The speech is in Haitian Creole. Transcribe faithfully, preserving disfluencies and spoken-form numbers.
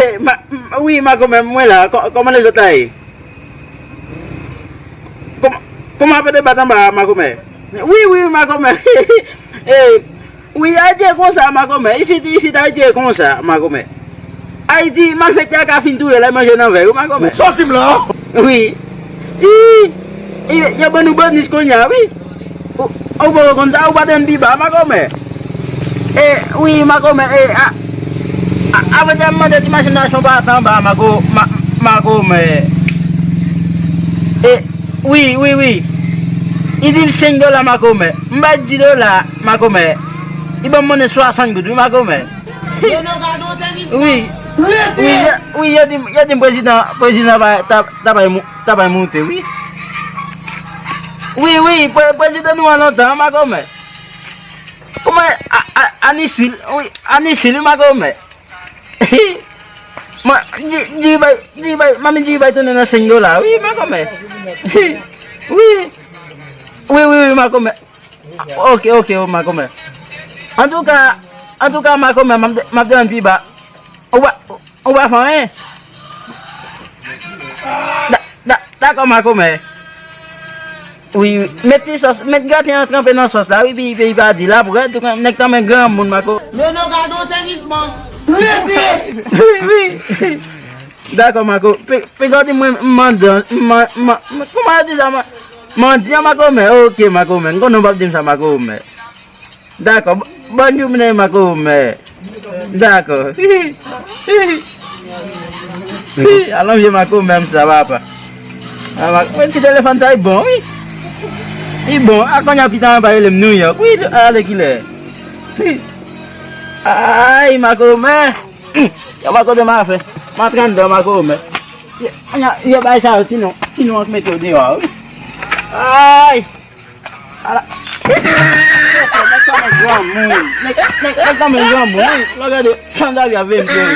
Eh, ma, m- wi, makomè, mwen la. Kò- Kòman lezòt la ye? Kòman, kòman apre debat anba a, makomè? Wi, wi, makomè. Eh, wi, Ayiti e konsa, makomè. Isit, isit, Ayiti e konsa, makomè. Ayiti, malfektè a ka fin touye l, al manje nan vè, wi, makomè. Sòti m la. Wi. Ih, ih, yo ban nou bonis kounye a, wi. Ou, ou poko konn sa, ou pa t ann pi ba, makomè. E, wi, makomè, e, a, a, avan te mande ti machin nan achte yon plat anba, mako, ma, makomè. E, wi, wi, wi. Li di m senk dola, makomè. M bay dis dola, makomè. Li ban m monnen swasant goud, wi, makomè. Wi. Wi, yo, wi, yo di m, yo di m prezidan, prezidan pa, ta, ta bay mou- ta bay moute, wi. Wi, wi, pre- prezidan nou an lontan, makomè. Kòman, a, a, Anisil, wi, Anisil, wi, makomè. Mwen, di, di bay, di bay, manmi di bay tounen nan senk dola, wi, makomè. Wi. Wi, wi, wi, makomè. Ok, ok, o, makomè. Antouka, antouka, makomè, m ap de- m ap desann pi ba. Ou pa, ou pa fè anyen? Da- da- Dakò, makomè. Wi, wi. Met ti sòs, met graten an tranpe nan sòs la, wi, pi, pi, pa di la, pou gade, nèg tanmen granmoun, mako. Leonardo Saint-Gizman. Wi, wi. Dakò, mako. Pe- Pegan di mwen, m mandan, m man- m man- m- kòman yo di sa, man- mandyan, makomè? Ok, makomè. M konnen w p ap di m sa, makomè. Dakò, b- bòn jounen, makomè. Dakò. Alon vye makomè m sa, papa. A, ma- mwen ti telefòn sa, li bon, wi. Li bon. A kounye a pita mwen pa rele m New York. Wi, ale kilè. Ay, makomè. Yo, mako de ma fè. M antre anndan, makomè. Yo, yo, yo bay sa yo, sinon, sinon, an k mete yo deyò, wi. Ay. Ala. Nèg tanmen granmoun. Nèg, nèg, nèg tanmen granmoun, wi. Lè w gade, sandal y ap veye m pye, wi.